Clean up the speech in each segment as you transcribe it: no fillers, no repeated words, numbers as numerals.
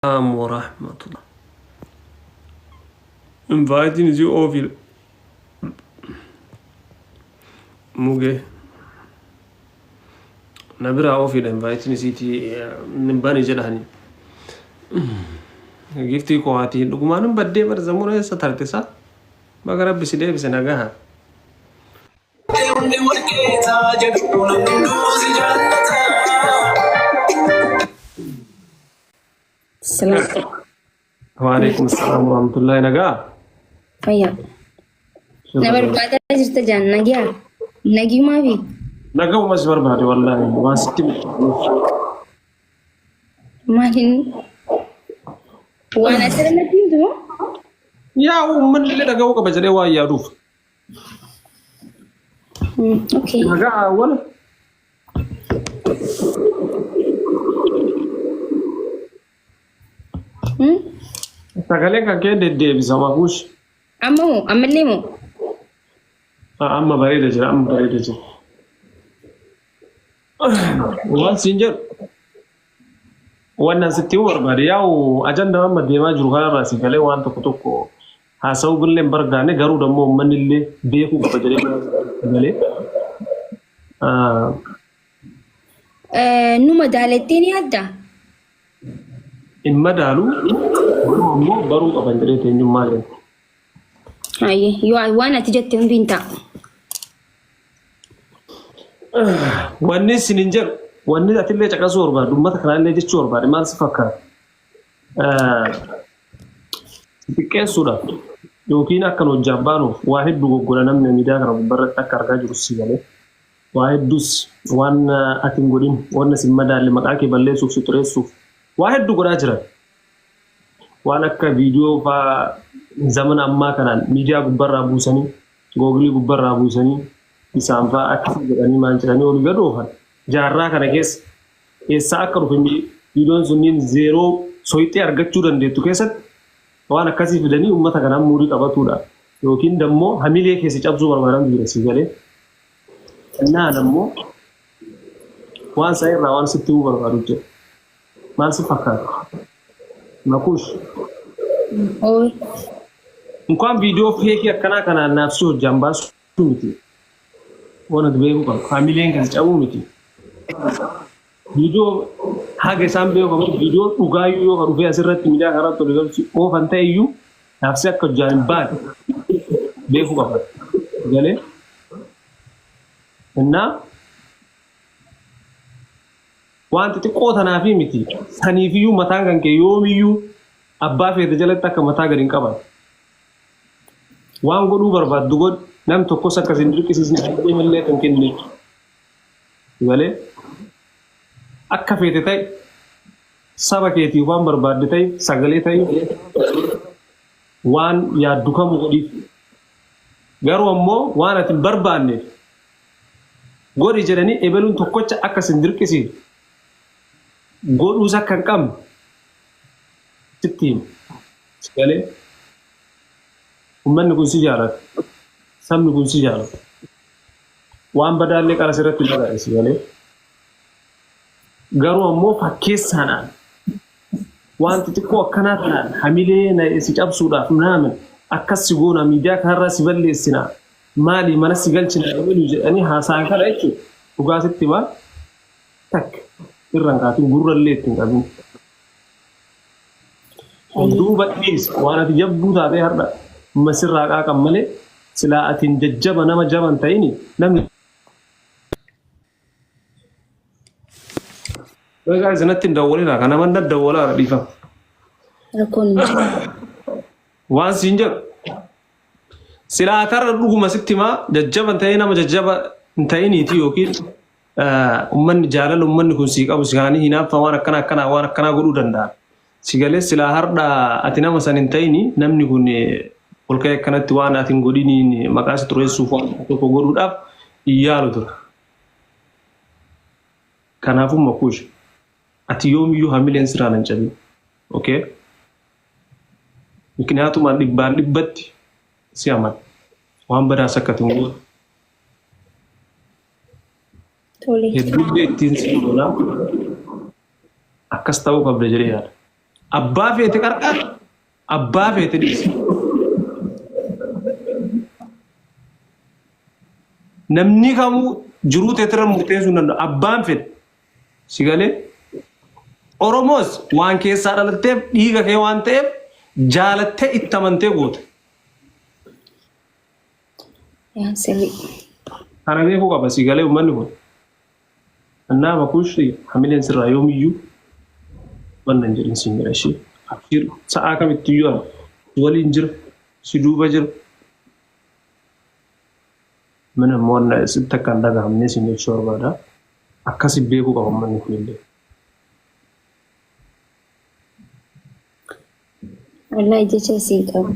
Salaam wa rahmatullah. Inviting isii oofidha. Mugee. Na biraa oofidha inviting isiitii hin bani jedhani. Giftii koo ati dhugumaan hin baddee bar zamura eessa tarte sa? Baga rabbi si deebise nagaha. Namni warqeetaa jedhu namni hunduu si jaallata. Salaam. Waalaikum salaam warahmatullahi nagaa. Fayyaa. Na barbaadaa jirta jaan nagiyaa. Nagiumaa fi Nagahuma si barbaade wallaahi waan sitti maaliin waan asirra natti himtu moo? Yaa uummanni illee dhaga'uu qaba jedhee waan yaaduuf. Okay. Nagaa wala. Sagaleen kan kee deddeebisa makuush. Amma moo ammallee moo? Amma bareeda jira amma bareeda jira. Waan siin jedhu wannan sitti himuu barbaade yaa'u ajandaa amma deemaa jiru kanarraa si galee waan tokko tokko haasa'uu billee hin barbaanne garuu dammoo uummanni illee beekuu qaba jedhee galee. Nu madaalettee ni yaaddaa? Hin madaalu garuu ammoo baruu qaban jedhee eenyummaa kenna. Hayyee yoo waan ati jette hundi hin ta'a. Wanni isin hin jedhu wanni atillee caqasuu barbaadu uummata kanaallee jechuu barbaade maal si fakkaata? Xiqqeessuudhaaf yookiin akka nu hojjaaf baanuuf waa hedduu goggodha namni miidiyaa kana gubbarratti akka argaa jiru si galee. Waa hedduus waan ati hin godhin waan si hin madaalle maqaa kee balleessuuf si xureessuuf waa hedduu godhaa jiran. Waan akka viidiyoo faa zamana ammaa kanaan miidiyaa gubbarraa buusanii googilii gubbarraa buusanii isaan faa akkasii jedhanii maal jedhanii olii gad oofan. Jaarraa kana keessa eessaa akka dhufe viidiyoon sunniin zeeroo soyxee argachuu dandeettu keessatti waan akkasii fidanii uummata kanaan muudii qabatuudha. Yookiin dammoo hamilee keessa cabsuu barbaadantu jira si galee. Naan ammoo waan isaa irraa waan sitti himuu barbaadu jira. Maal si fakkaata? Makuush. Ooy. Inkaan viidiyoo feekii akkanaa kanaan naaf si hojjaan baasuu miti. Waan ati beekuu qabdu. Hamileen kan cabuu miti. Viidiyoo haga isaan beeku qaban viidiyoo dhugaayyuu yoo ka dhufee asirratti miidiyaa kanarratti ol galchu oofan ta'e iyyuu naafsi akka hojjaan hin baane beekuu qaban. Galee. Innaa waan xixiqqoo tanaafi miti saniifiyyuu mataan kan kee yoomiyyuu abbaa feete jalatti akka mataa gadi hin qaban. Waan godhuu barbaaddu godhi nam tokkos akka sin dirqisiisne deemallee kan kenne. Galee akka feete ta'e saba keetiif waan barbaadde ta'e sagalee ta'e waan yaaddu kamuu godhiif. Garuu ammoo waan ati hin barbaanneef godhi jedhanii ebeluun tokkocha akka sin dirqisiifne godhuus akka hin qabne sitti hima. Galee ummanni kun si jaalata. Sabni kun si jaalata. Waan badaallee qara sirratti hin agarre si galee. Garuu ammoo fakkeessaadhaan waan xixiqqoo akkanaa kanaan hamilee na si cabsuudhaaf naamin akkas si goona miidiyaa kanarraa si balleessina maali mana si galchina ebaluu jedhanii haasa'an kana jechuun dhugaa sitti himaa takka irra hin kaasin gurrallee itti hin qabin. Duuba dhiis waan ati jabduu taatee har'a masirraa qaaqan malee silaa atiin jajjaba nama jaban ta'ini namni Egaa isinatti hin dawwalinaa kana manna dawwalaa dhiifama. Rakkoon hin jiru. Waan siin jedhu silaa tarra dhuguma sitti himaa jajjaba hin ta'in nama jajjaba hin ta'iniiti yookiin ummanni jaalala ummanni kun sii qabu si kaanii hinaaffaa waan akkanaa akkanaa waan akkanaa godhuu danda'a. Si galee silaa hardha ati nama san hin ta'ini namni kun ol ka'ee akkanatti waan ati hin godhiniin maqaa si xureessuuf waan tokko godhuudhaaf hin yaalu ture. Kanaafuu makuush ati yoomiyyuu hamileen sirraan hin cabin. Okay? Mikniyaatumaan dhibbaan dhibbatti si amana. Waan badaas akka ati hin goone. Tole. Hedduullee ittiin si lola. Akkas ta'uu qabda jedhee yaada. Abbaa feete qarqaar, abbaa feete dhiisi. Namni kamuu jiruu teetirra murteessuu hin danda'u. Abbaan fedhe. Si galee? Oromoos waan keessaa dhalatteef dhiiga kee waan ta'eef jaalattee itti amantee goota. Yaa sirrii. Kana beekuu qaba si galee uummanni kun. Annaa makuush hamileen sirraa yoomiyyuu wanna hin jedhin siin jedha ishee. Abshiir sa'aa kamittiyyuu ana si waliin jira si duuba jira. Mana immoo wanna sitti akka hin dhagahamne siin jechuu barbaada. Akkasi beekuu qaba uummanni kunillee. Wallahi jecha siin qabu.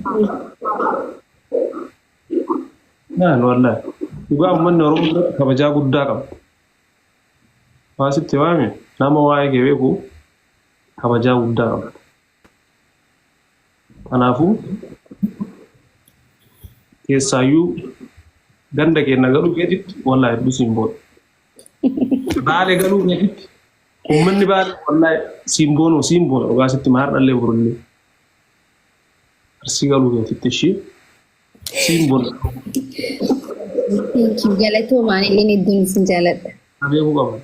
Naan wallahi. Dhugaa uummanni Oromoo biratti kabajaa guddaa qaba. Waa sitti waame nama waa'ee kee beeku kabajaa guddaa qaba. Kanaafuu keessaayyuu ganda keenya galuu keetitti wallahi hedduu siin boona. Baale galuu keetitti uummanni baale wallahi siin boonu siin boona dhugaa sitti maar dhallee borullee. Arsii galuu keetitti ishii siin boona. Thank you. Galatoomaan illee hedduun isin jaaladha. Beekuu qaba.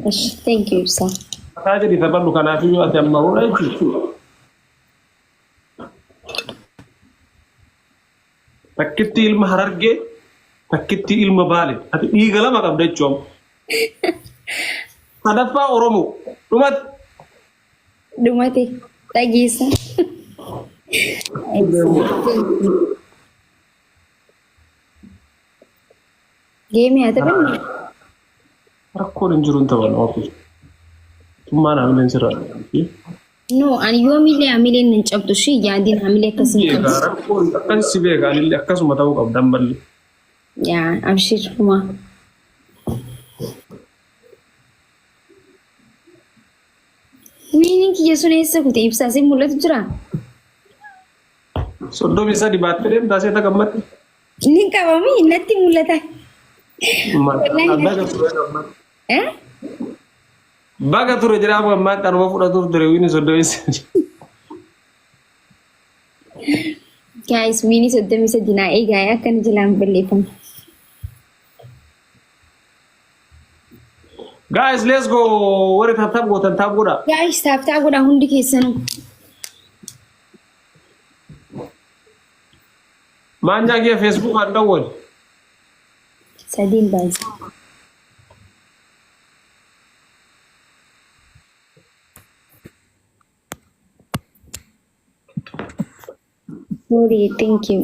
Esh, thank you Ibsaa. Mataa jedhi taphadhu kanaafiyyuu ati amma hora jechuudha. Takkitti ilma Harargee, takkitti ilma Baale. Ati dhiiga lama qabda jechuudha. Sadaffaa Oromoo. Dhumatti. Dhumate dhageessa. Geemii haa taphannu. Rakkoon hin jiru hin taphannu. Okay. Tummaan hamileen sirraa. No, ani yoomillee hamileen hin cabdu ishee yaadiin hamilee akkasii hin Beekaa qabdu. rakkoon akkas si beeka anillee akkasuma ta'uu qabda ammallee. Yaa abshir humaa. Wiiniin kiyya sun eessa kute ibsaa sin mul'atu jira? 33 baattee deemtaa seeta gammatti. Inni hin qabami natti mul'ata. Baga ture gammatti. Eh? Baga ture jedhaa gammaatti anuma fudhatuuf ture wiini 33. Guys, wiinii 33 naa eegaa akka inni jalaan balleeffamu. Guys, let's go. Warri tap tap gootan tap godhaa. Guys, tap tap godhaa hundi keessanuu. Maanyaa kee Facebook aan dawwali. Sadiin baay'isa. Sorry, thank you.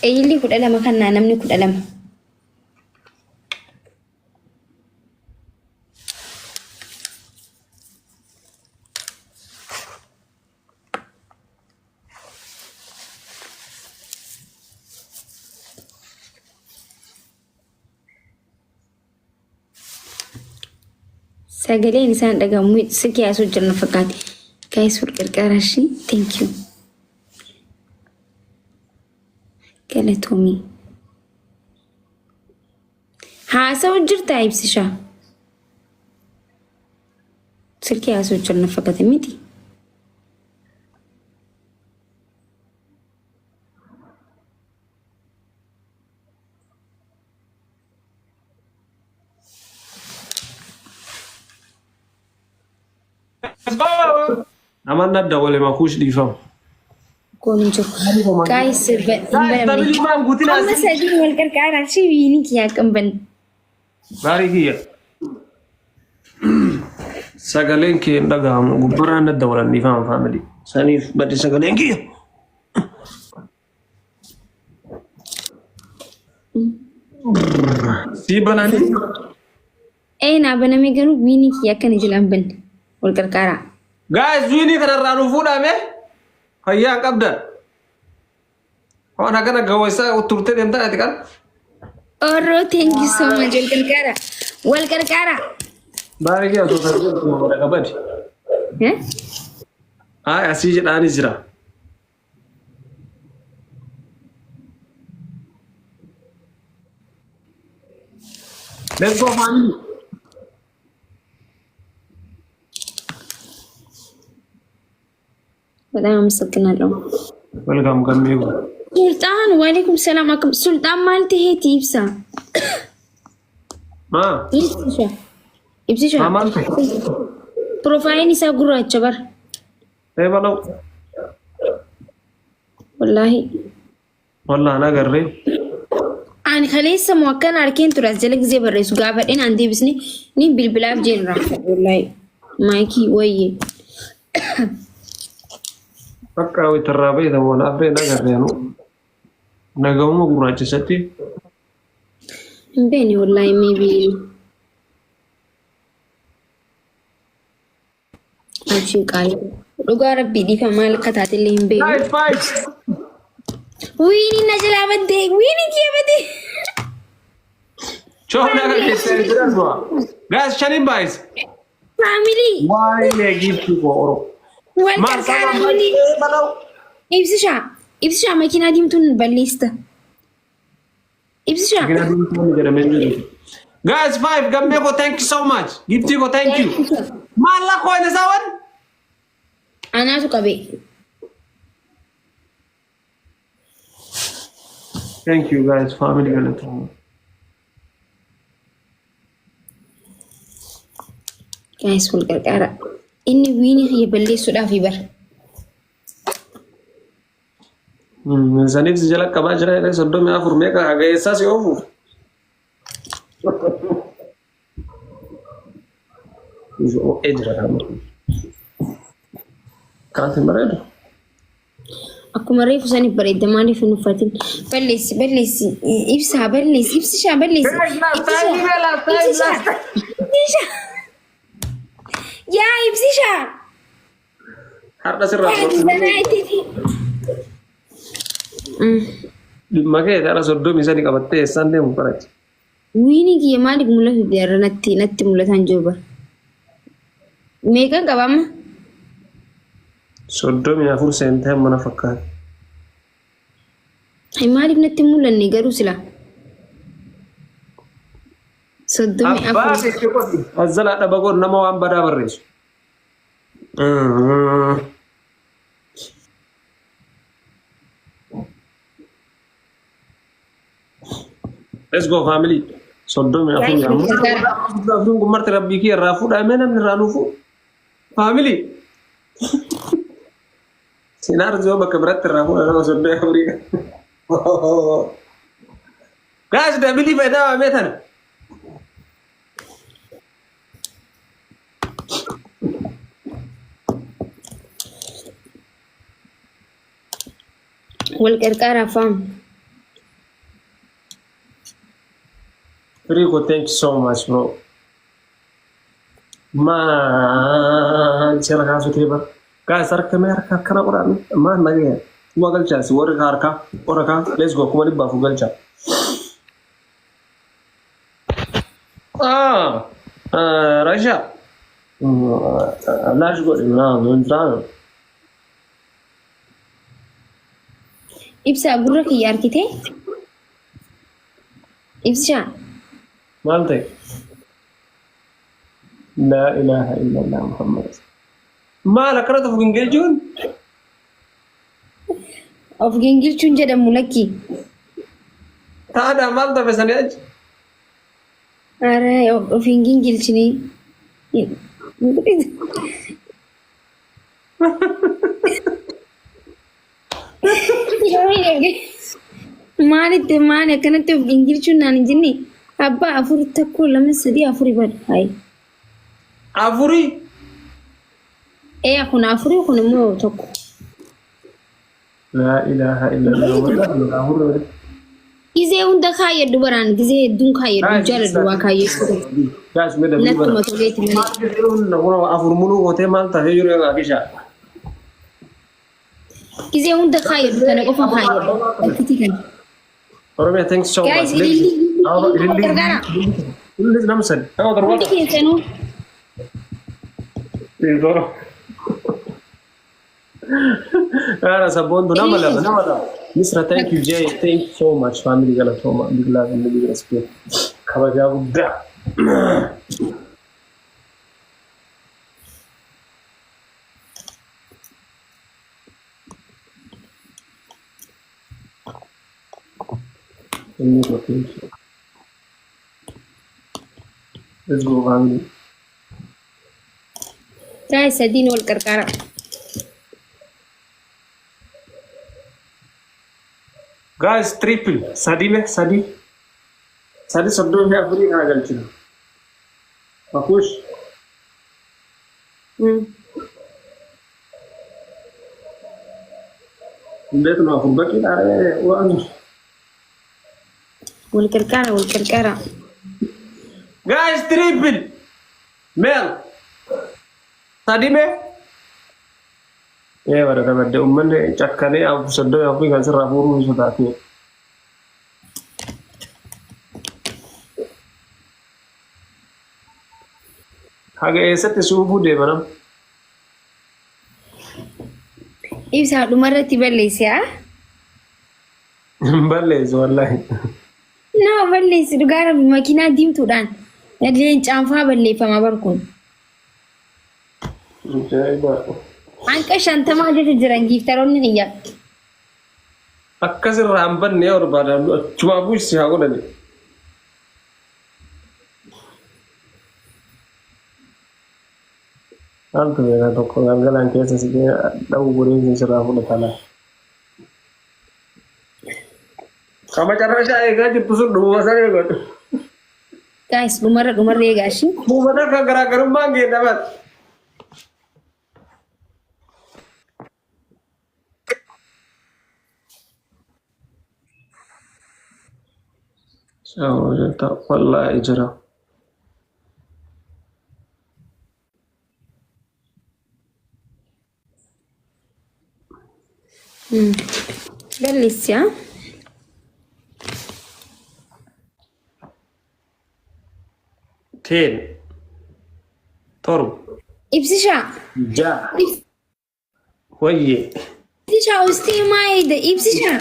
Ililli 12 kannaa namni 12. Sagaleen isaan dhagahamu silkii haasoo jiran fakkaate. Guys, wal gargaaraa ishii. Thank you. Galatoomii. Haasa'u jirtaa ibsishaa? Silkii haasa'u jiran fakkaate miti. Naman adda wale makuush dhiifama. Koon hin jiru. Guys, hin banamne. Dabilii maan guutin Amma asii. sadii wal qarqaaraa shi wiini kiyyaa akka hin banne. Gaarii kiyya. Sagaleen kee hin dhaga'amu. Gubbaraan adda walan dhiifama faamilii. Saniif badde sagaleen kiyya. Sii bananii. Ee naa banamee garuu wiinii kiyya akka inni jalaan banne wal qarqaaraa. Guys, wiinii kanarraa nu fuudhame fayyaa hin qabdan. Waan akkana gawweessaa turtee deemtan ati kan. Orroo thank you so much wal qarqaaraa. Wal qarqaaraa. Baay'ee kee osoo kan jirtu nama qabadi. Eh? Hayi asii jedhaanis jira. Let's go family. በጣም አመሰግናለሁ። Welcome gammee ko. ሱልጣን ዋሌኩም ሰላም አክም ሱልጣን ማለት ይሄ ibsa Maa? ibsisha ibsisha Maa maal ta'e? Piroofaayiliin isaa gurraacha bara Ee balau. Wallaahi. Wallah na agarree. Ani kaleessa moo akkana arkeen ture as jala gisee barreessu gaafadheen an deebisne ni bilbilaaf jeen raafadhe wallaahi. Maayikii wayye. Bakka witarraa beeytamu wal afree na agarree anu. Nagahuma gurraachisatti. Hin beekne wallaahi maybe. Abshiin qaalii. Dhugaa rabbii dhiifa maal akka taatellee hin beeknu. Five five. Wiini na jalaa baddee wiini kiyya baddee. Choona agarteessee jiran du'a. Guys shaniin baay'is. Family. Waa'ee giiftii koo oro. Wal Maal qarqaara sababa hundi. balau. Ibsishaa ibsishaa makiinaa diimtuun balleessita. Ibsishaa. Makiinaa diimtuu jedhamee jiru. Guys five gammee koo thank you so much. Giiftii koo thank you. Maal lakkoo inni saawwan? Anaatu qabe. Thank you guys family galatooma. Guys wal qarqaara. Inni wiini kiyya balleessuudhaaf bara. Saniif si jala qabaa jira jedhee 34 meeqa haga eessaa si oofu? Ho'ee jira qaama. Kanatti hin bareedu? Akkuma reefu saniif bareedda maaliif hin uffatin? Balleessi balleessi ibsaa balleessi ibsishaa balleessi. Ibsishaa ibsishaa yaa ibsishaa. Har'a sirraa Yaa itti. Dhimma kee har'a 33 qabattee eessaan deemu barachi? Wiini kiyya maaliif mul'atu jira natti natti mul'ataan jiru bara. Meeqan qaba amma? 34 seentee mana fakkaata. Ay maaliif natti hin mul'anne garuu sila? Soddomii Abbaa afur. keetti qofi. Azzalaa dhaba godhu nama waan badaa barreessu. Let's go family. 34 yaammu. Afuriin kun marti rabbii kiyya irraa fuudhaa mee namni irraa nuufu. Family. Sinaar yoo bakka biratti irraa fuudha nama 34. Guys dabilii fayyadamaa mee tana. Wal qarqaaraa faam. Rico, thank you so much, bro. Maal seera kaasuu ta'e bara. Guys, harka mee harka akkana godhaan maal nagaya. Kuma galchaa si warri harka warra kaa let's go 400,000 galchaa. Ah, Rasha. Laash godhe naa hin Ibsaa gurra kiyya argitee? Ibsishaa. Maal ta'e? Laa ilaaha illallah Muhammad. Maal akkanatti of gingilchuun? Of gingilchuun jedhamu lakki. Taadhaa maal tafe sanii achi? Ara of hin gingilchinii. Maalitti maali akkanatti of gingilchuun naan hin jenne abbaa afur tokko lama sadii afuri bada. Hayi. Afurii? Ee kun afurii kun immoo tokko. Laa ilaaha illallah. Wallahi afur. Gizee hunda kaayyadhu baraan gizee hedduun kaayyadhu jaaladhu waa kaayyachuu. Guys, mee dabalii Nattuma bara. toleeti malee. Afur muluu gootee maal tafee jiru egaa kisha. Gizee hunda kaayyadhu tana qofa kaayyadhu. Akkitii kana. Oromiyaa, thank you so Guys, much. ililli ililli gargaara. Ililli nama sadi. Nama torba. Hundi keessanuu. Torba. Yaara sabboontu nama lama nama lama. Misra, thank you Jay, thank you so much family galatooma. Big love and big respect. Kabajaa guddaa. Inni koo thank you. Let's go family. Guys, sadiin wal qarqara. Guys, triple. Sadi me, sadi. Sadi 34 kana galchinu. Makush. Hin beeknu afur baqiidha waan. Wal qarqara, wal qarqara. Guys, triple. Mel. Sadi me. Ee bara dabadde uummanni cakkanee afur 34 kan sirraa fuudhuu hin sodaatee. Haga eessatti suufuu deema nam? Ibsaa dhumarratti balleessi haa? Hin balleessu wallaahi. Nama balleessi dhugaa rabbi makiinaa diimtuudhaan. Leencaan faa balleeffama bar kun. Ajaa'iba. Hanqa 50 jecha jiran giiftaroonni kiyya. Akkas irraa hin banne yoo barbaadan achumaa buusi haa godhani. Maaltu beekaa tokko galgalaan keessa si dha'uu godhee sirraa fudhata laa. Kama carrashaa eegaa jirtu sun dhumuma sana eegadhu. Guys, dhumarra dhumarra eegaa ishii. Buufata akka garaagarummaan geeddaman. Wallaahi jira. Balleessi haa? 10, 7, Ibsishaa. 6, wayyee. Ibsishaa ustee maa eegda? Ibsishaa.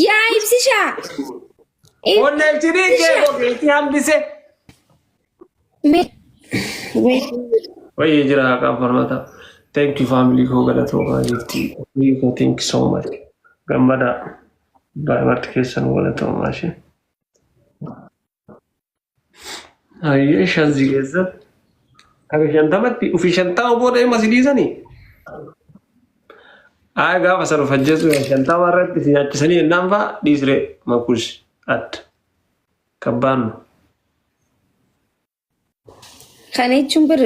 Yaa ibsishaa. Onnee ibsinii kee gogeetti hambise. Mee. Wayyee jira haqaan falmata. Thank you family koo galatoomaa jirti. Wayyee koo thank you so much. Gammadaa. Baay'ee marti keessan galatoomaa ishee. Hayyee shanzi keessa. Haga 50tti ofii 50 booda hima si dhiisanii. Haa gaafa sana of ajjeesuu 50 irratti si nyaachisanii jennaan fa'a dhiisree makuus adda. Kabbaannu. Kana jechuun bar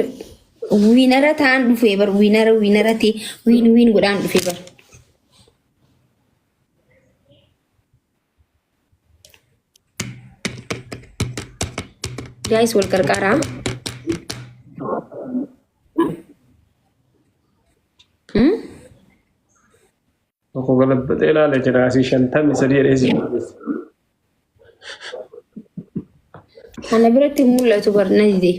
wiinara ta'an dhufee bar wiinara wiinara ta'e wiin wiin godhaan dhufee bar. Guys wal qarqaaraa. Hmm? Tokko galabbatee ilaale jira asii 53 jedhee si barreesse. Ana biratti hin mul'atu bar na dide.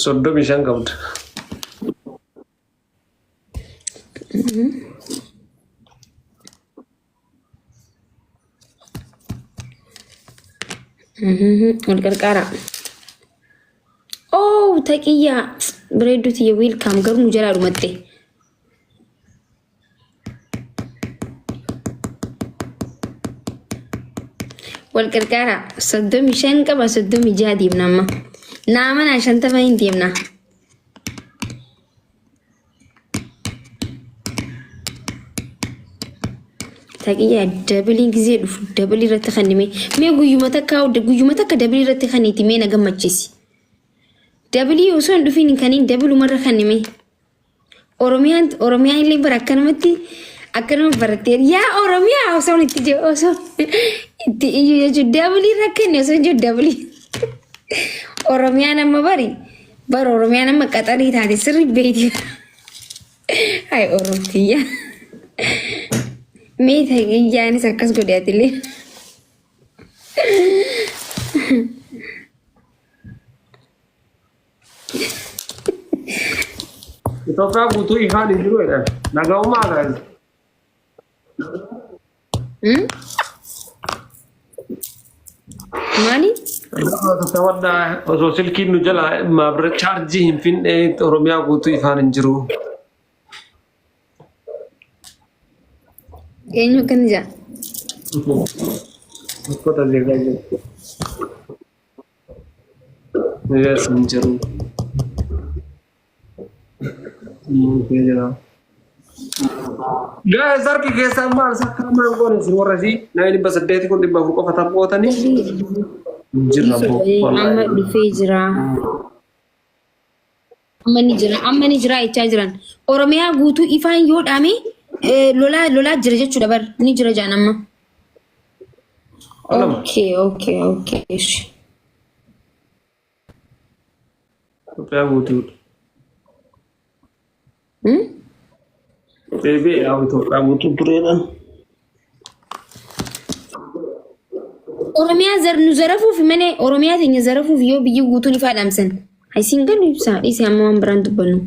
35 qabda. Wal qarqaaraa. Oh taqiyyaa bareedduu tiyya welcome garuu nu jalaa dhumatte. Wal qarqaaraa 35 qaba 36 deemna amma. Naa manaa 50 hin deemna. Taqiyyaa dabiliin gizee dhufu dabilii irratti kannime mee guyyuma takka guyyuma takka dabilii irratti kanniiti mee na gammachiisi. Dabilii osoo hin dhufiin kaniin dabilumarra kannime. Oromiyaan Oromiyaan illee bara akkanumatti akkanuma barattee yaa Oromiyaa osoo itti jiru osoo itti iyyuu jechuun dabilii irra kenne osoo hin jiru dabilii. Oromiyaan amma bari bara Oromiyaan amma qaxarii taate sirri beekti. Hay Oromtiyya. Mee taqiyyaanis akkas godhe atillee. Itoophiyaa guutuu ifaan hin jiru jedhan. Naga'ummaa guys. Maali? Tawaddaa osoo silkiin nu jala maabira chaarjii hin finne Oromiyaa guutuu ifaan hin jiru. Eenyu akkana jaa? Uffata zeegaa jiru. Yes, hin jiru. Guys, harki keessaa maal sakkaa maal goone isin warra isii nama 800 kun 400 qofa taphootanii hin jirra boo. Amma dhufee jira. Amma ni jira. Amma ni jira jechaa jiran. Oromiyaa guutuu ifaan yoo dhaame lolaa lolaa jira jechuudha bar ni jira jaan amma. Okay, okay, okay. Itoophiyaa guutuudha. Deebi'ee yaa Itoophiyaa guutuu tureedhaan. Oromiyaa zar nu zarafuuf malee Oromiyaa teenya zarafuuf yoo biyyi guutuun ifaa dhaamsan. Isiin galu ibsaa dhiisee amma waan biraan dubbannu.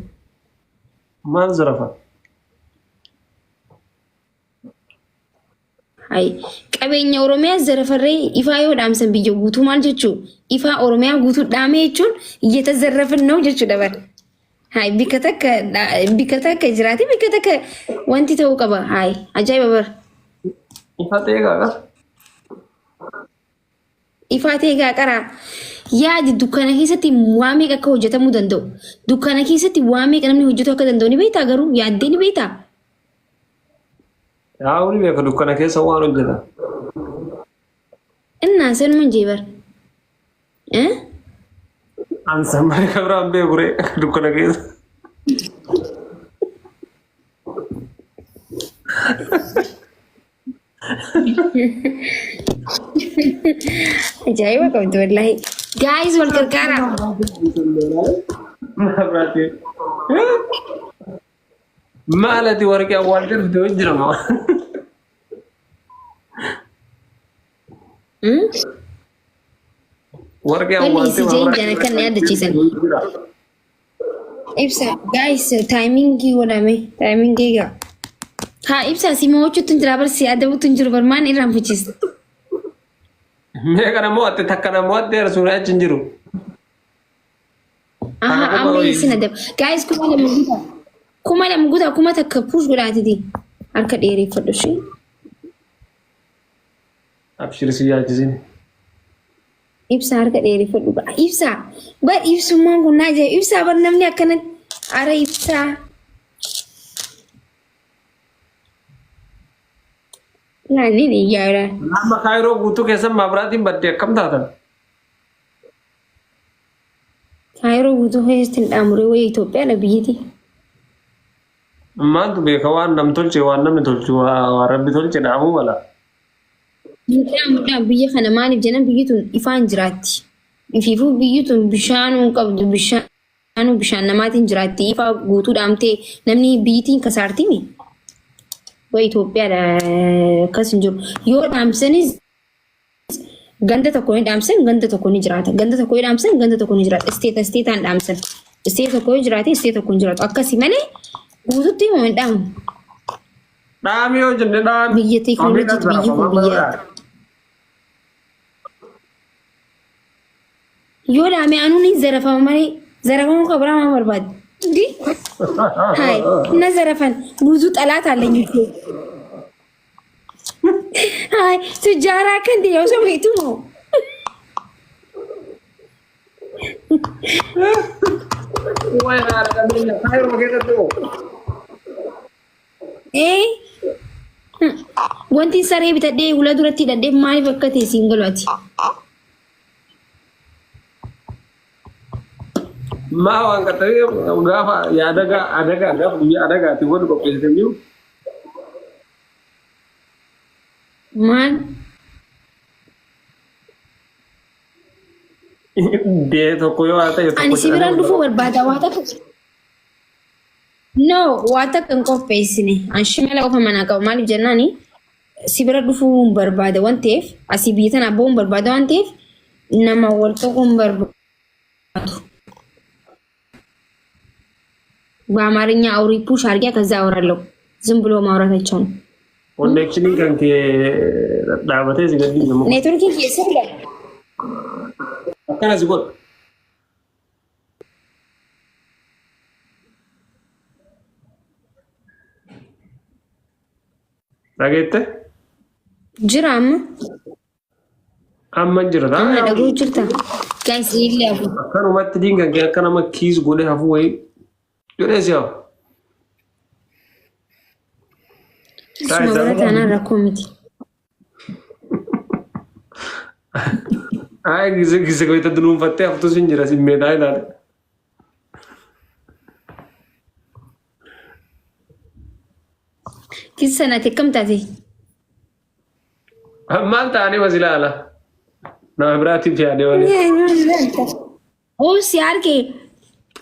Maal zarafa? Hay qabeenya Oromiyaa zarafarree ifaa yoo dhaamsan biyya guutuu maal jechuu? Ifaa Oromiyaa guutuu dhaame jechuun iyyatazarrafin ነው jechuudha bar. Hay bikka takka bikka takka jiraate bikka takka wanti ta'uu qaba. Hay ajaa'iba bar. Ifa ta'e qaba. Ifaa ta'e gaa qaraa. Yaadi dukkana keessatti waa meeqa akka hojjetamuu danda'u. Dukkana keessatti waa meeqa namni hojjetuu akka danda'u ni beektaa garuu yaaddee ni beektaa? Yaa ni beeka dukkana keessa waan hojjetan. Innaa sanuma jee bar. Eh? An sammalee kan biraan beeku ree dukkana keessa. Ajaa'iba qabdi wallaahi. Guys wal gargaaraa. Maal ati warqee awwaaltee dhufte wajji jira moo? Warqee Wanni awwaaltee si jeen jana kan na yaadachiisan. Ibsa guys taayimingii godhame taayimingii egaa. Haa ibsa si mo'achuutti hin jira bar si adabuutti hin jiru bar maan irraanfachiista. Mee kana mo'atte takka na mo'atte arsuun achi hin jiru. Aha, Takka qofa amma wayii. isin adab. Guys, 2000 guutaa. 2000 guutaa, 1000 push godhaatiti. Harka dheereffadhu ishee. Abshir si yaachisin. Ibsa harka dheereffadhu. Ibsa. Bar ibsummaan kun naa jira. Ibsa bar namni akkanatti. Ara ibsa. Laanni ni yaara. Amma kaayiroo guutuu keessan maabiraatiin badde akkam taatan? Kaayiroo guutuu keessatti hin dhaamuree wayii Itoophiyaadha biyyiti. Maaltu beeka waan nam tolche waan namni tolchu waan rabbi tolche dhaamuu mala. Hin dhaamudhaan biyya kana maaliif jennan biyyi tun ifaan jiraatti. Ifiifuu biyyi tun bishaanuu hin qabdu bishaanuu bishaan namaatiin jiraatti ifaa guutuu dhaamtee namni biyyitiin kasaartimi. Wayi Itoophiyaadha akkas hin jiru. Yoo dhaamsanis Ganda tokko ni dhaamsan, ganda tokko ni jiraata. Ganda tokko yoo dhaamsan, ganda tokko ni jiraata. Isteeta isteetaan dhaamsan. Isteeta tokko yoo jiraate, isteeta tokko hin jiraatu. Akkasi malee guututti himama hin dhaamu. Dhaami yoo jenne dhaami. Biyya teekinooloojiiti biyyi kun biyya. Yoo dhaame anuun hin zarafama malee zarafamuu kan biraa maal barbaade? Ndi? Hayi na zarafan guutuu xalaata አለኝ እኮ Hayi tujjaaraa akkan ta'e osoo beektu moo? Wayi haadha qabeenya kaayiroo keessatti hoo. Ee wanti saree bitadhee hula duratti hidhadhee maaliif akka ta'e siin galu ati? Maa waan qaxxalee gaafa yaadagaa adagaa gaafa guyyaa adagaati wanti qopheessitan jiru. Maal? Dee tokko yoo haa ta'e tokko Ani si biraan jedhanii dhufuu barbaada waa takka. No, waa takka hin qopheessine. An shimala qofa manaa qaba. Maaliif jennaani si bira dhufuu hin barbaada waan ta'eef asii biyya tanaa ba'uu hin barbaada waan ta'eef nama wal tuquu hin barbaadu. በአማርኛ አውሪ ፑሽ አድርጊያ ከዛ አወራለሁ። ዝም ብሎ ማውራት አይቻልም። Konneekshiniin kan kee dhaabatee si gadhiise moo? Neetworkiin kee sirriidha. Akkana si godha. Dhageette? Jira amma. Amma jira. Amma dhaguu jirta. Guys, illee hafu. Akkanumatti diinga kee akka nama kiis godhee hafuu wayii jedhee si hafu. Suma bara taanaan rakkoo miti. Ay gise gise goita dunuunfattee haftus hin jira simmeetaa ilaale. Kisa sanatti akkam taate? Maal ta'anii mas ilaala. Nama biraatiif yaadee malee. Oo si arge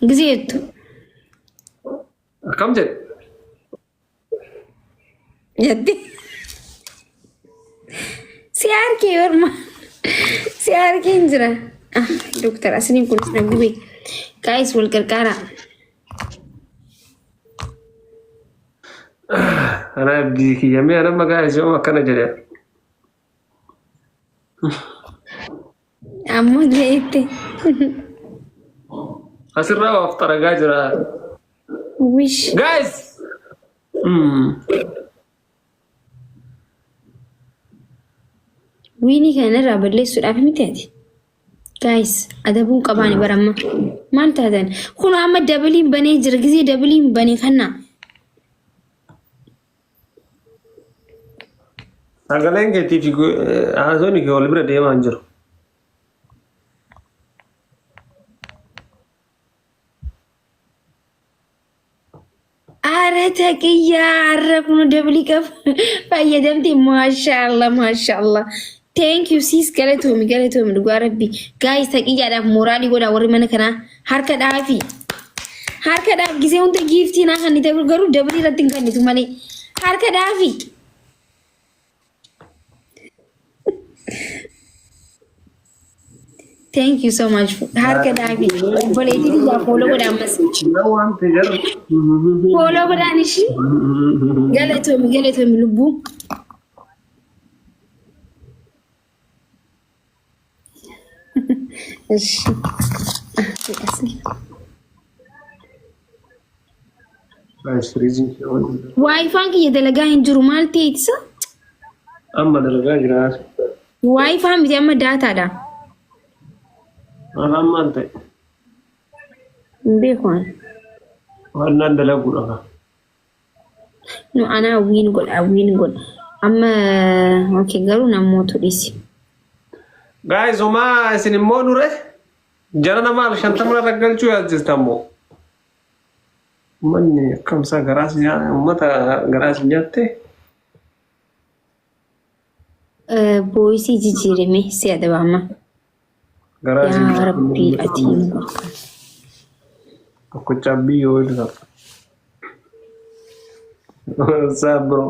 gisee jettu. Akkam jedhe? Jette. Si arge orma. Si arge hin jira. Ah, Doktar asiniin kunis na gube. Guys wal gargaara. Ana abdii kiyya mee ana maqaa isii akkana jedhe. Ammoo jeette. Asirraa waaf xaragaa jira. Wish. Guys! Wiinii kana irraa balleessuudhaaf miti ati. Guys, adabuun qabaani bara amma. Maal taatan? Kun amma dabiliin banee jira. Gizee dabiliin banee kana. Sagaleen keetii fi haasofni kee wal bira deemaa hin jiru. Ara taqiyyaa har'a kun dabilii qaba. Fayyadamte maashaallah maashaallah. Thank you sis galatoomi galatoomi dhugaa rabbi. Guys taqiyyaadhaaf mooraalii godhaa warri mana kanaa harka dhaafi. Harka dhaaf gisee hunda giiftii naa kannite garuu dabilii irratti hin kannitu malee. Harka dhaafi. Thank you so much. Harka dhaabi. Obboleettii biyyaa fooloo godha ammas. Fooloo godhaan ishii. Galatoomi galatoomi lubbuu. Ishi. Waayifaan kiyya dalagaa hin jiru maal ta'e ittisa? Amma dalagaa jira. Waayifaan miti amma daataadha. Maal ammaan ta'e? Hin beeku ani. Waan naan dalaguudha. Nu anaa wiin godha wiin godha. Amma okay garuu namoota dhiisi. Guys, homaa isin immoo nure jara nama 50 irra galchuu yaadjirtan moo? Uummanni akkamsaa garaas uummata garaas nyaatte. Booyisii jijjiirame si adaba amma. Garaas Yaa Rabbii ati nu gargaari. Tokkochaa biyyoo irra. What's up, bro?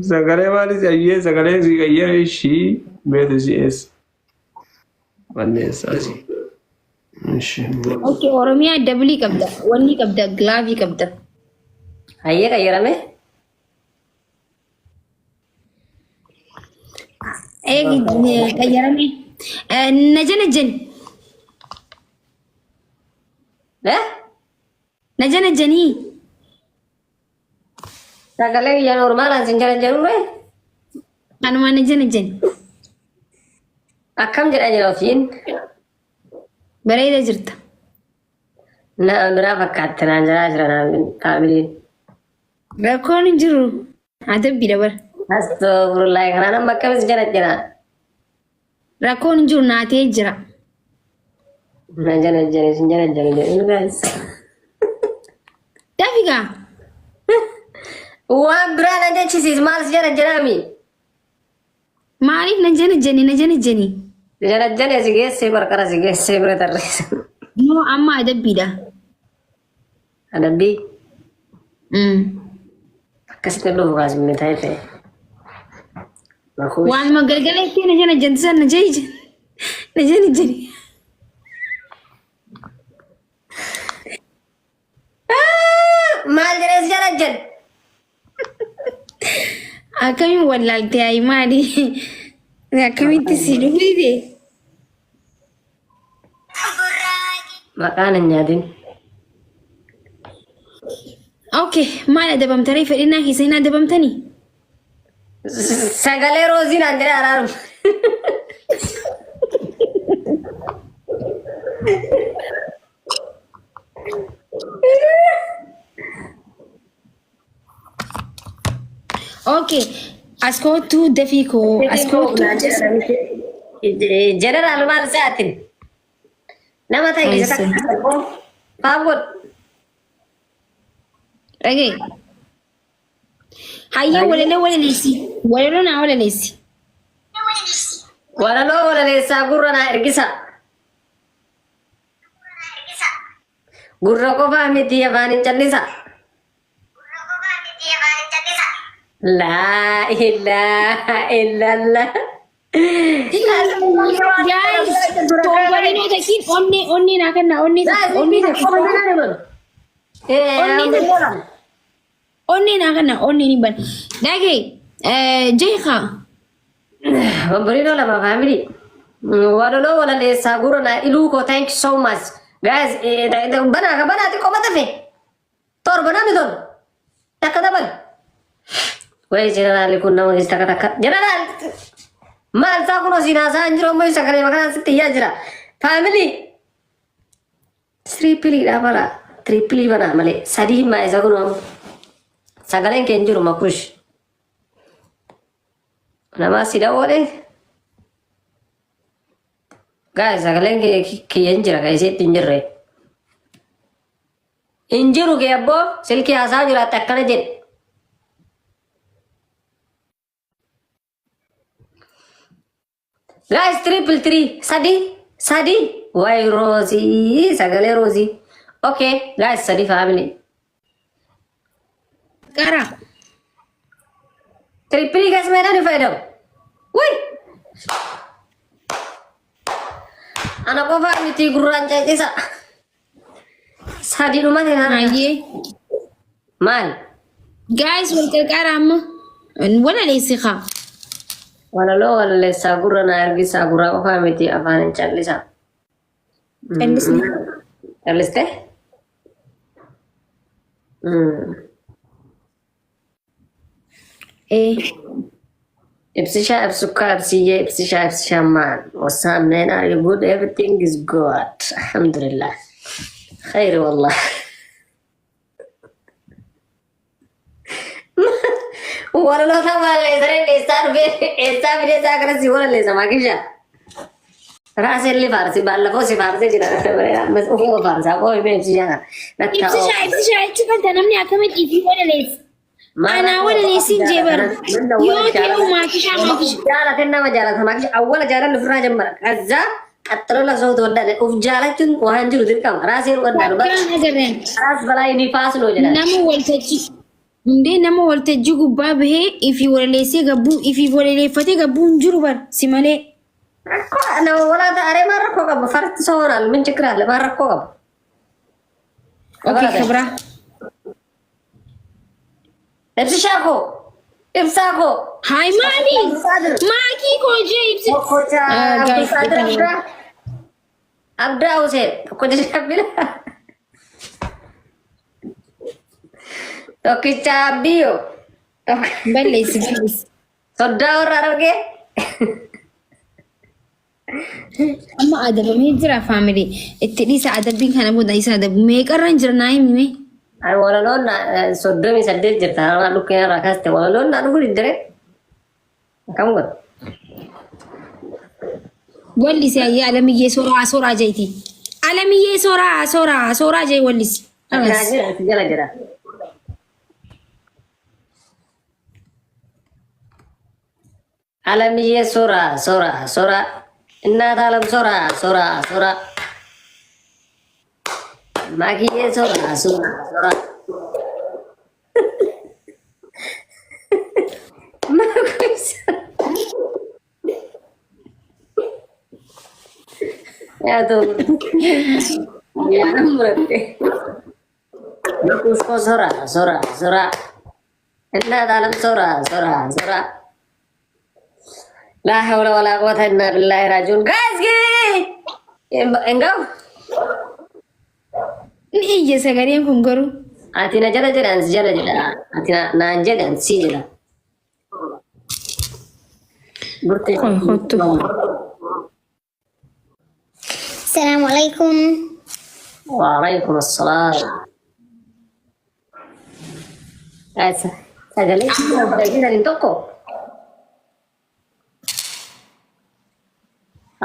Sagalee maali si ayyee sagalee si qayyare ishii beetu si eessa? Balleessaa si. Ishii. Okay, Oromiyaa dabilii qabda, wanni qabda, gilaavii qabda. Hayyee qayyarame. Eegi qayyarame. Na jala jani. Eh? Na jala janii. Sagalee biyya normaalaan sin jala jedhu ree? Kanuma na jala jani. Akkam jedha jira ofiin? Bareeda jirta. Na biraa fakkaatte naan jedhaa jira faamiliin. Rakkoon hin jiru. Adabbiidha bara. Astagfirullah kanaan amma akkamis jala jira? Rakkoon hin jiru naatee jira. Na jala jala sin jala jala jedhu guys. Dafigaa. Waan biraa na jechisiis maal si jala jiraami? Maaliif na jala jani na jala jani? Jala jala si geessee qarqara si geessee bira tarreessa. Moo amma adabbiidha. Adabbii akkasitti dhufu kaasifne ta'e ta'e. Makuush. Waanuma galgala itti na jala janti san na jala na jala jani. Maal jedhee si jala jedhe? Akkamiin wallaaltee ayi maali? Akkamitti si dhufite? Maqaan hin nyaatin. Okay, maal adabamtaree fedhinnaa keessa hin adabamtanii? Sagalee roozii naan jedhee araaru. Okay, as koottuu dafii koo as koottuu. Jeneraal maal sa'aatin? Nama ta'e isa takka faaf godhu. Dhaga'i. Hayyee walaloo walaleessi. Walaloo naa walaleessi. Walaloo walaleessaa gurra naa ergisa. Gurra qofaa miti afaan hin callisa. Laa ilaaha illallah. Guys, toombalinoo takiin onnee onnee naa kennaa onnee takka onnee takka onnee takka onnee naa kennaa onnee ni bana. Dhaga'i jeeqa. Obboleetoo lama family. Walaloo walaleessaa gurra naa iluu koo thank you so much. Guys, banaa ka banaa xiqqoo matafe. Torba namni torba. Takka dabal. Wayi jeneraali kun nama keessa takka takka. Jeneraal maal isaa kun osii naasaa hin jiru ammoo sagalee makanaan sitti iyyaa jira. Family. Tiriipiliidhaa bara. Tiriipilii banaa malee. Sadii himaa isa kun ammoo. Sagaleen kee hin jiru makush. Namaa si dawwale. Guys, sagaleen kiyya hin jira, kan isiitti hin jirre. Hin jiru kee abboo silkii haasaa jiraatte akkana jedhe. Guys, triple three, sadi, sadi. Wayi roozii, sagalee roozii. Okay, guys, sadi family. Qara. Triple keessa meedhaan hin fayyadamu. Wuy! Ana qofaa miti gurraan caccisa. Sadi dhumate na. Hayyee. Maal? Guys, wal qarqaara amma. Walaleessi kaa. Walaloo walaleessaa gurra na ergisaa gurraa qofaa miti afaan hin callisa. Callisne. Calliste? Ee. Ibsishaa ibsukkaa ibsiyyee ibsishaa ibsishaa maal? What's up man? Are you good? Everything is good. Alhamdulillah. Khayri wallah. Walaloo taphaa leessareen eessaa dhufee eessaa fidee isaa kana si walaleessa maakisha. Raaseen li faarsi baallafoo si faarsee jira. Ammas ofuma faarsaa qoo himee ibsishaa kana. Ibsishaa ibsishaa jechuun kan namni akkamitti ifii walaleessa. Anaa walaleessiin jee bara. Yoo ta'u maakishaa maakisha. Jaalate nama jaalata maakisha awwala jaalalli ofirraa jammara. Kazzaa qaxxaloo la soo toodhaan of jaalachuun waan jiru dirqama. Raaseen wadhaan Bakkaan agarreen. raas balaa inni faasnoo jedhan. Nama waltajjii hundee nama waltajjii gubbaa bahee ifii walaleessee gabbuu ifii walaleeffatee gabbuu hin jiru bara si malee. Rakkoo nama walaa ta'aree maal rakkoo qaba? Farti sooraan min chikiraale maal rakkoo qaba? Okay, kabraa. Ibsishaa koo ibsaa koo. Haay maali? Maakii koo jee ibsi. Tokkocha Ah, guys, Abdulqaadir Abdaa. Abdaa Hussein tokkocha Shabbila. Tokkicha Abbiyyoo. Balleessi balleessi. Soddaa warra argee. Amma adabamee jira faamilii. Itti dhiisa adabbiin kana booda isa adabu. Meeqarraan jira naa himi mee? Ay walaloon 38 jirta har'a dhukkee irraa kaaste walaloon naa dhufuu diddire. Akkam godha? Wallisi ayyee alamiyyee soraa soraa jeeti. Alamiyyee soraa soraa soraa jee wallisi. Naa Alas. jira si jala jira. Alamiyyee soraa soraa soraa. Innaat alam soraa soraa soraa. Makiyyee soraa soraa soraa. Yaa ta'u. Yaa muratte. Makuuskoo soraa soraa soraa. Innaa taalam sora sora sora. Laa hawla walaa quwwata illaa billaahi raaji'uun. Guys hin ga'u. Ni iyya sagaleen kun garuu. Ati na jala jedhan si jala jedha. Ati naan jedhan si jedha. Burtee. Qoy kottu. Assalamu alaikum. Waalaikum assalaam. Guys, sagalee hin tokko.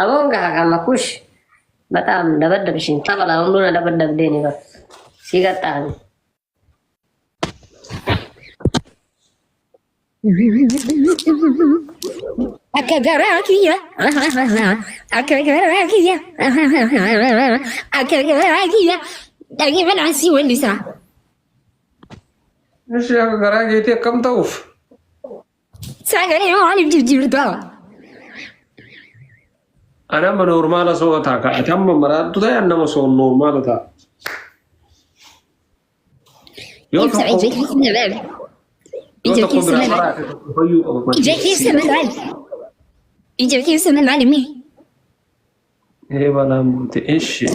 Aboon gaha kan makush. በጣም ደበደብሽኝ። Tapha hunduu na dabaddabdeeni bar. Si qaxxaame. Akka garaa kiyya. Akka garaa kiyya. Akka garaa kiyya. Dhaggeeffadhaan si weellisaa. Ishee akka garaa keetii akkam ta'uuf? Sagalee maaliif jijjiirtaa? Ani amma normal soo ta'a ka ati amma maraattu ta'e ani nama soo normal ta'a. Yoo Ibsa tokko ija keessa na laali. Yoo Ija tokko keessa biraa na laali. maraate tokko fayyuu qaba. Ija keessa na laali. Ija keessa na laali mee. Ee balaan buute ishee.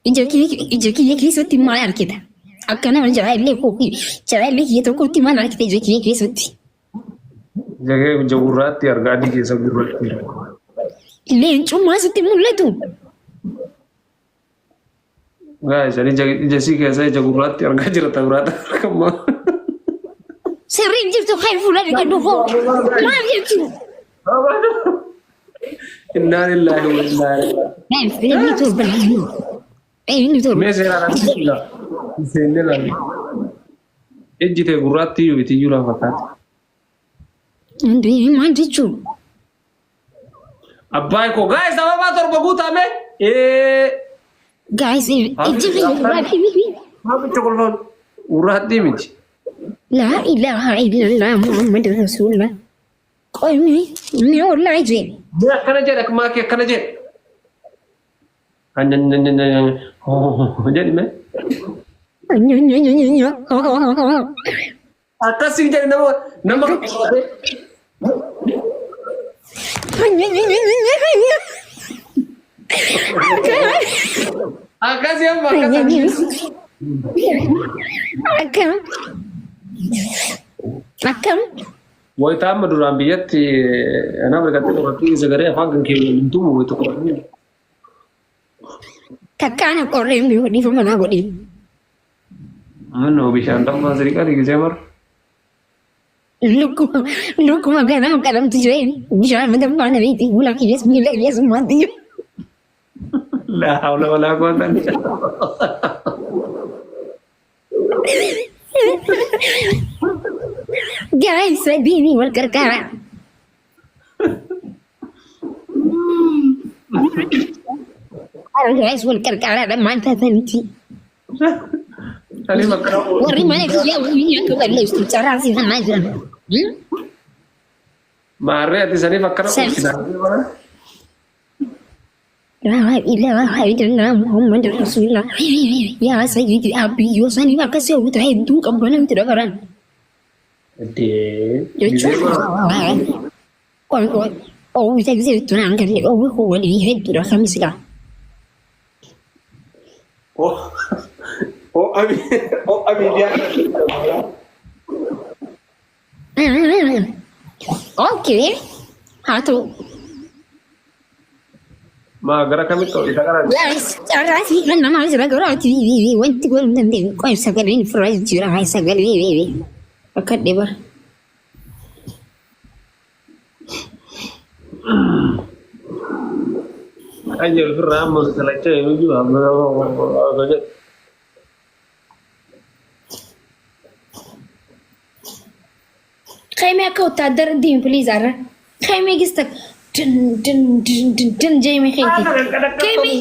Ija kiyya keessatti maal argita? Akka nama jaallee koo jaallee kiyya tokkotti maal argita ija kiyya keessatti? Ija kee ija gurraatti argaa adii keessa gurraatti. Leencummaa sitti mul'atu. Guys, ani ija sii keessa ija gurraatti argaa jira ta'u biraatti argama. Sirriin jirtu kan fuula dhiqadhu koo. Maal jechuun? Innaa lillahi wa innaa ilaihi. Inni torba. Inni torba. Mee seeraan asitti la. Seenne laali. Ijji tee gurraatti iyyuu miti iyyuu lafa fakkaata. Maal jechuun? Abbaa koo guys sababaa 7 guutame. Ee. Guys, ijji kiyya gurraatti miti. Maamicha kolfaan gurraatti miti. لا إله إلا الله محمد رسول الله. Qoymi ni ollaa ijee. Mee akkana jedhe akkumaa kee akkana jedhe. Jedhi mee. Akkasii jedhe nama nama qabatee. Akkasii amma akkasii. Akkam. Akkam. Wayita amma duraan biyyatti anaaf riqattee qorattuu sagalee afaan kan kee waliin tumu wayita qoratanii. Takkaana qorreen biyya dhiifama naa godhi. Manno bishaan danfaa sirrii qari gisee mara. Lukkuma lukkuma ganama qalamtu jireen bishaan danfaa na beekti fuula kiyyees miila kiyyees maatti jiru. Laa hawla walaa quwwata illa billah. Guys, sadiini wal gargaara. Guys, wal gargaara dhammaan taataniiti. Ani bakka Warri mana kiyyaa waliin akka balleessu carraa si kanaa jiran. Maarree ati saniif akkana qophina. لا إله إلا الله محمد رسول الله يا سيدي أبي وصني أكسر وتعيدوك أبنا تدبران. Dee. Jechuun oomishha gisee naan galee oomishu walii hedduudha kamisidha. Ho'a miidiyaa. Okay. Haa ta'u. Maa gara kamitti isa kana Carraa fi kan namaa jira garaati wanti godhuu dandeenyu qoy sagaleen firaa jira sagalee akka dhiba. Kan jedhu ofirraa amma salachaa yeroo jiru amma jedhu. Qaymee akka wotaadara deemi please arra. Qaymee gista din din din din din jeemee keeti. Qaymee.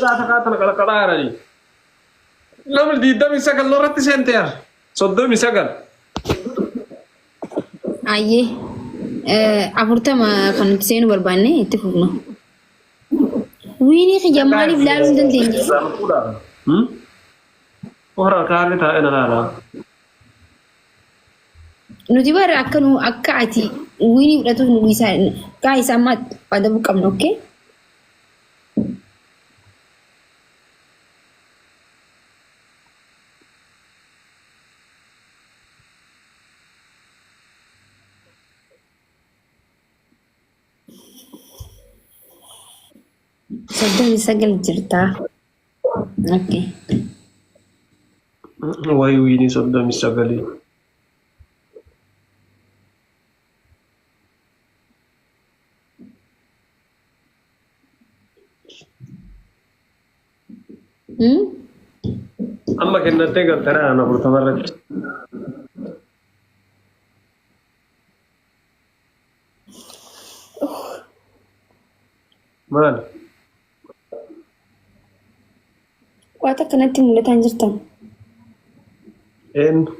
Namni 29 irratti seenteera. 39. Ayyee 40 kan nuti seenuu barbaanne itti fufna. Wiinii kiyya maaliif laaluu hin dandeenye? Ofirraa kaarri taa'ee na laala. Nuti bara akka nu akka ati wiinii fudhatuuf nu isaa guys amma adabuu qabna, okay? 39 jirtaa. Okay. Wayi wiinii 39. Amma kennattee galtara aan 40 irratti. Maal? Waan akkanatti mul'ataa hin jirtan. Eenyu?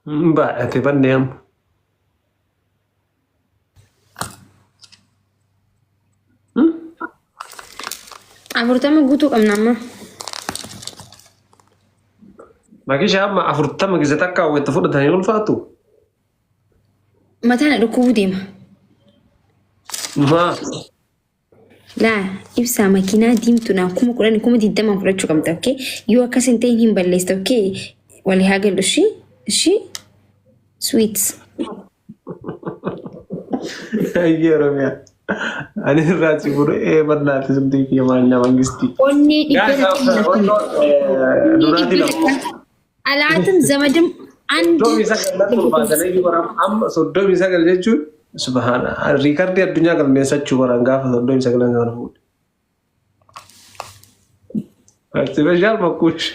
Hin baay'ate banne amma. 40 guutuu qabna amma. Makisha amma 40 gise takka wayita fudhatanii ulfaatu. Mataan na dhukkubuu deema. Maa? Laa ibsaa makiinaa diimtuudhaan 10,000 20,000 fudhachuu qabda, okay? Yoo akkas hin ta'in hin balleessita, okay? Walii haa gallu, ishii ishii sweet. Ayyee Oromiyaa. Ani irraa si fudhe ee barnaati sumtii kiyya maal mangistii. Onnee dhibba takka. Duraatii lama. Alaatim zamadim andi. 39 natti ulfaatanii baran amma 39 jechuun subhaana riikardii addunyaa galmeessachuu baran gaafa 39 kana fuudhe. Special makkuush.